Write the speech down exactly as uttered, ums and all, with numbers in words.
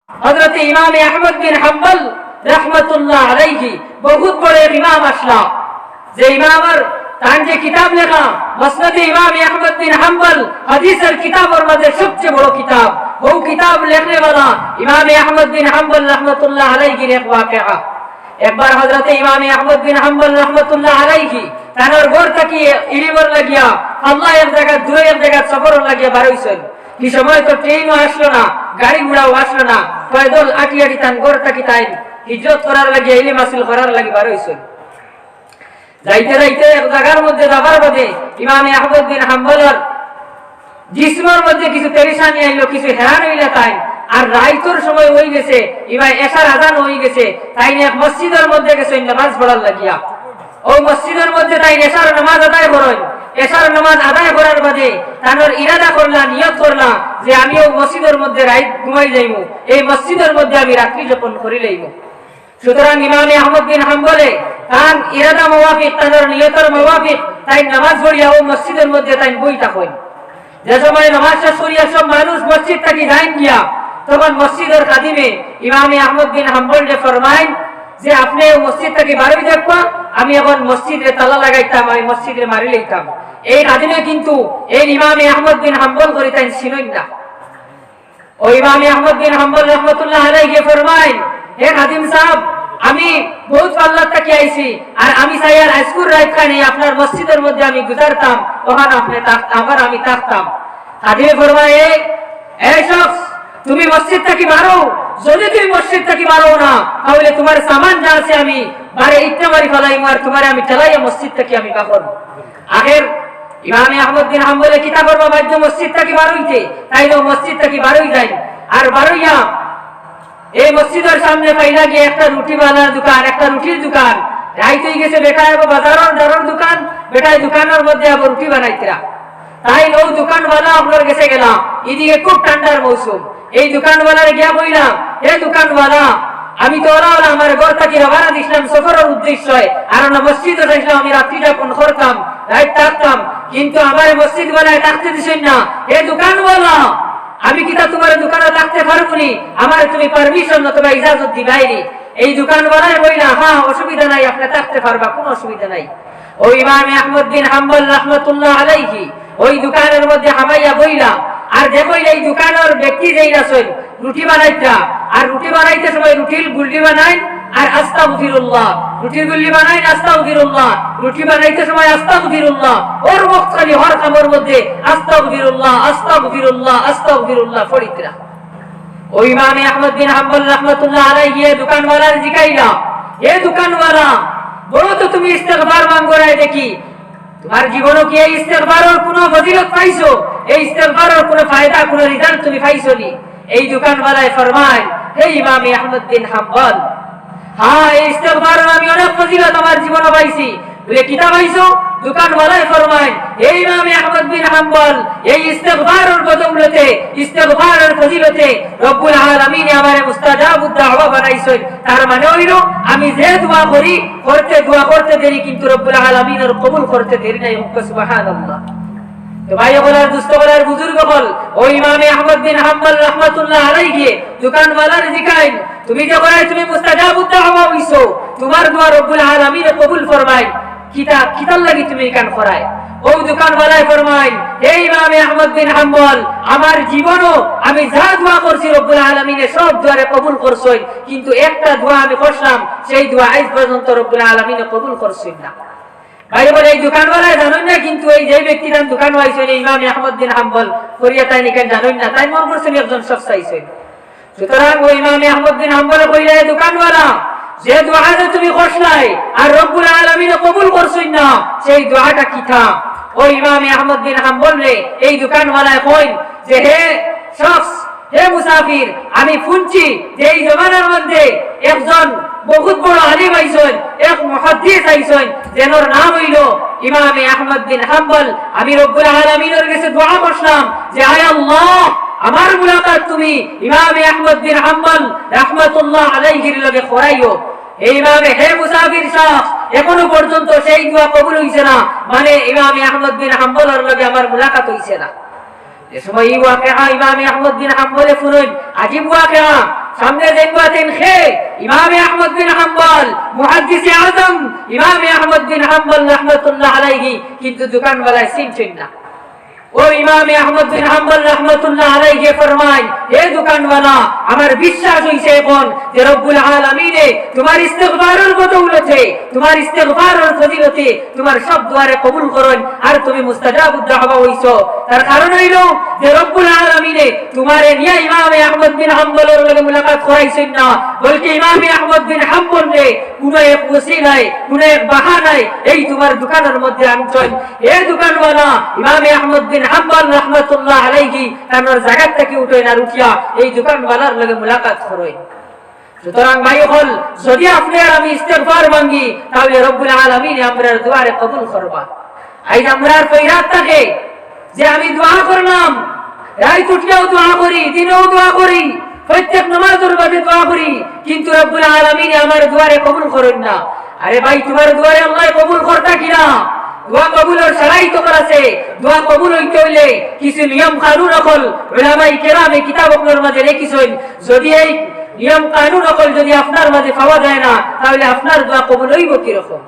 হযরতে ইমামে আহমদ বিন হাম্বল রহমতুল্লাহ আলাইহি বহুত বড় এক ইমাম আছলা, যে ইমামর তান যে কিতাব লেখা মুসনাদে ইমামে আহমদ বিন হাম্বল হাদিসর কিতাবর মাঝে সবচেয়ে বড় কিতাব। অউ কিতাব লেখনেওয়ালা ইমামে আহমদ বিন হাম্বল রহমতুল্লাহ আলাইহির এক ওয়াকিয়া। একবার হযরতে ইমামে আহমদ বিন হাম্বল রহমতুল্লাহ আলাইহি তানর ঘর থাকি ইলিমর লাগিয়া আল্লাহ এক জাগাত দূরে এক জাগাত সফরর লাগিয়া বারইছইন। হি সময় তো ট্রেনও আছলো না, গাড়ি ঘোড়াও আছলো না, পয়দল আটি আটি তান ঘর থাকি তাইন হিজরত করার লাগিয়া ইলিম হাসিল করার লাগি বারইছইন। যাইতে যাইতে এক জাগার মধ্যে যাবার বাদে ইমামে আহমদ বিন হাম্বলর জিসমর মধ্যে কিছু পেরেশানি আইলো, কিছু হেরান অইলা তাইন। আর রাইতর সময় অইগেছে, ইমাম এশার আজান অইগেছে, তাইন এক মসজিদর মধ্যে গেছইন নামাজ পড়ার লাগিয়া। অউ মসজিদর মধ্যে তাইন এশার নামাজ আদায় করইন। এশার নামাজ আদায় করার বাদে তানর ইরাদা করলা, নিয়ত করলা যে আমি অউ মসজিদর মধ্যে রাইত ঘুমাই যাইমু, এই মসজিদর মধ্যে আমি রাত্রি যাপন করি লইমু। সুতরাং ইমামে আহমদ বিন হাম্বলে তান ইরাদা মুওয়াফিক, তানর নিয়তর মুওয়াফিক তাইন নামাজ পড়িয়া অউ মসজিদর মধ্যে তাইন বই থাকইন। যে সময় নামাজ শেষ করিয়া সব মানুষ মসজিদ থাকি যাইন গিয়া, তখন মসজিদর খাদিমে ইমামে আহমদ বিন হাম্বলরে ফরমাইন যে, "আপনে অউ মসজিদ থাকি বারই দেখবা, আমি এখন মসজিদরে তালা লাগাইতাম, আমি মসজিদরে মারি লইতাম।" এই খাদিমে কিন্তু এই ইমামে আহমদ বিন হাম্বল করি তাইন চিনইন না। অউ ইমামে আহমদ বিন হাম্বল রহমতুল্লাহ আলাইহি ফরমাইন, "হে খাদিম সাব, আমি বহুত পাল্লার থাকি আইছি, আর আমি চাইয়ার আইজকুর রাইতখানি আপনার মসজিদর মধ্যে আমি গুজারতাম, অখান আপনে থাক-, অখান আমি থাকতাম।" খাদিমে ফরমায়, "এই, এই শখস, তুমি মসজিদ থাকি বারও, যদি তুমি মসজিদ থাকি বারও না, তাহলে তুমার সামান যা আছে আমি বারে ইটা মারি ফালাইমু, আর তুমারে আমি ঠেলাইয়া মসজিদ থাকি আমি বারইমু।" আখের ইমামে আহমদ বিন হাম্বলে কিতা করবা, বাধ্য মসজিদ থাকি বারইতে, তাইন অউ মসজিদ থাকি বারই যাইন। আর বারইয়া এই মসজিদর সামনে পাইলা গিয়া একটা রুটিওয়ালার দোকান, একটা রুটির দোকান। রাইত অইগেছে, বেটায় আবার বাজারর দরর দোকান, বেটায় দোকানর মধ্যে আবার রুটি বানাইতরা। তাইন অউ দোকানওয়ালা অকলর গেছে গেলা, ইদিকে খুব ঠান্ডার মৌসুম। এই দোকানওয়ালারে গিয়া কইলা, "হে দোকানওয়ালা, আমি তো অলা অলা আমার ঘর থাকি রওয়ানা দিছলাম সফরর উদ্দেশ্যে, আর অনো মসজিদো চাইছলাম আমি রাত্রি যাপন করতাম, রাইত থাকতাম, কিন্তু আমারে মসজিদওয়ালায় থাকতে দিছইন না। হে দোকানওয়ালা, আমি কিতা তুমার দোকানো থাকতে পারমু নি? আমারে তুমি permission অথবা ইজাজত দিবায় নি?" এই দোকানওয়ালায় কইলা, "হ্যাঁ, অসুবিধা নাই, আপনে থাকতে পারবা, কুনু অসুবিধা নাই।" অউ ইমামে আহমদ বিন হাম্বল রহমতুল্লাহ আলাইহি অউ দোকানর মধ্যে হামাইয়া বইলা, আর দেখইলা এই দোকানর ব্যক্তি যেইন আছইন, রুটি বানাইতরা, আর রুটি বানাইতে সময় রুটির গুল্লি বানাইন আর আস্তাগফিরুল্লাহ, রুটির গুল্লি বানাইন আস্তাগফিরুল্লাহ, রুটি বানাইতে সময় আস্তাগফিরুল্লাহ, হর ওয়াক্ত খালি হর কামর মধ্যে আস্তাগফিরুল্লাহ, আস্তাগফিরুল্লাহ, আস্তাগফিরুল্লাহ পড়িতরা। অউ ইমামে আহমদ বিন হাম্বল রহমতুল্লাহ আলাইহি দোকানওয়ালারে জিকাইলা, "এ দোকানওয়ালা, বড় তো তুমি ইস্তেগফার মাঙ্গরায় দেখি, তুমার জীবনো কি এই ইস্তেগফারর কুনু ফজিলত পাইছো? এই ইস্তেগফারর কুনু ফায়দা, কুনু result তুমি পাইছো নি?" এই দোকানওয়ালায় ফরমায়, "হে ইমামে আহমদ বিন হাম্বল, হ্যাঁ, এই ইস্তেগফারর আমি অনেক ফজিলত আমার জীবনো পাইছি।" বলে, "কিতা পাইছো?" দোকানওয়ালায় ফরমায়, "হে ইমামে আহমদ বিন হাম্বল, এই ইস্তেগফারর বদৌলতে, ইস্তেগফারর ফজিলতে রব্বুল আলামিনে আমারে মুস্তাজাবুদ দাওয়া বানাইছইন। তার মানে অইলো, আমি যে দোয়া করি, করতে, দোয়া করতে দেরি, কিন্তু রব্বুল আলামিনর কবুল করতে দেরি নাই।" সুবহানাল্লাহ। তো ভাই অকল আর দুস্ত অকল আর বুজুর্গ অকল, অউ ইমামে আহমদ বিন হাম্বল রহমতুল্লাহ আলাইহি দোকানওয়ালারে জিকাইন, "তুমি যে করায় তুমি মুস্তাজাবুদ দাওয়া অইছো, তুমার দোয়া রব্বুল আলামিনে কবুল ফরমাইন, কিতা, কিতার লাগি তুমি ইখান করায়?" অউ দোকানওয়ালায় ফরমাইন, "হে ইমামে আহমদ বিন হাম্বল, আমার জীবনো আমি যা দোয়া করছি রব্বুল আলামিনে সব দোয়ারে কবুল করছইন, কিন্তু একটা দোয়া আমি করছিলাম, সেই দোয়া আইজ পর্যন্ত রব্বুল আলামিনে কবুল করছইন না।" ভাই অকল, এই দোকানওয়ালায় জানইন না, কিন্তু এই যে ব্যক্তি তান দোকানো আইছইন, এই ইমামে আহমদ বিন হাম্বল করিয়া তাইন ইখান জানইন না, তাইন মনো করছইন একজন শখস আইছইন। সুতরাং অউ ইমামে আহমদ বিন হাম্বলে কইলা, "এ দোকানওয়ালা, যে দোয়া যে তুমি করছলায় আর রব্বুল আলামিনে কবুল করছইন না, সেই দোয়াটা কিতা?" অউ ইমামে আহমদ বিন হাম্বলরে এই দোকানওয়ালায় কইন যে, "হে শখস, হে মুসাফির, আমি হুনছি যে এই জমানার মধ্যে একজন বহুত বড় আলিম আইছইন, এক মুহাদ্দিস আইছইন, যেনর নাম অইলো ইমামে আহমদ বিন হাম্বল। আমি রব্বুল আলামিনর গেছে দোয়া করছিলাম যে, আয় আল্লাহ, আমার মুলাকাত তুমি ইমামে আহমদ বিন হাম্বল রহমতুল্লাহ আলাইহির লগে করাইও।" এই ইমামে, হে মুসাফির শখস, এখনো পর্যন্ত সেই দোয়া কবুল অইছে না, মানে ইমামে আহমদ বিন হাম্বলর লগে আমার মুলাকাত অইছে না। যে সময় ই ওয়াকিয়া ইমামে আহমদ বিন হাম্বলে হুনইন, আজীব ওয়াকিয়া, সামনে দেখবা তিন খে ইমামে আহমদ বিন হাম্বল, মুহাদ্দিসে আজম ইমামে আহমদ বিন হাম্বল রহমতুল্লাহ আলাইহি, কিন্তু দোকানওয়ালায় চিনছইন না। ও ইমামে আহমদ বিন হাম্বল রহমতুল্লাহ আলাইহি ফরমাইন, "হে দোকানওয়ালা, আমার বিশ্বাস অইছে এখন যে রব্বুল আলামিনে তুমার ইস্তেগফারর বদৌলতে, তুমার ইস্তেগফারর ফজিলতে তুমার সব দোয়ারে কবুল করইন, আর তুমি মুস্তাজাবুদ দাওয়া অইছো।" তার কারণ অইলো যে রব্বুল আলামিনে তুমারে নিয়া ইমামে আহমদ বিন হাম্বলর লগে মুলাকাত করাইছইন না, বলকে ইমামে আহমদ বিন হাম্বলরে কুনু এক ওসিলায়, কুনু এক বাহানায় এই তুমার দোকানর মধ্যে আনছইন। হে দোকানওয়ালা, ইমামে আহমদ বিন হাম্বল রহমতুল্লাহ আলাইহি তান জাগাত থাকি উঠইন আর উঠিয়া এই দোকানওয়ালার লগে মুলাকাত করইন। সুতরাং ভাই অকল, যদি আপনে আর আমি ইস্তেগফার মাগি, তাইলে রব্বুল আলামিনে আমরার দোয়ারে কবুল করবা। আইজ আমরার ফিরাত থাকে যে আমি দোয়া করলাম, রাইত উঠিয়াও দোয়া করি, দিনেও দোয়া করি, প্রত্যেক নামাজর বাদে দোয়া করি, কিন্তু রব্বুল আলামিনে আমার দোয়ারে কবুল করইন না। আরে ভাই, তুমার দোয়ারে আল্লায় কবুল করতা কিনা? দোয়া কবুলর শরাইত অকল আছে। দোয়া কবুল অইতে অইলে কিছু নিয়ম কানুন অকল উলামায়ে কেরামে কিতাব অকলর মাঝে লেখিছইন। যদি এই নিয়ম কানুন অকল যদি আপনার মাঝে পাওয়া যায় না, তাইলে আপনার দোয়া কবুল অইবো কিরকম?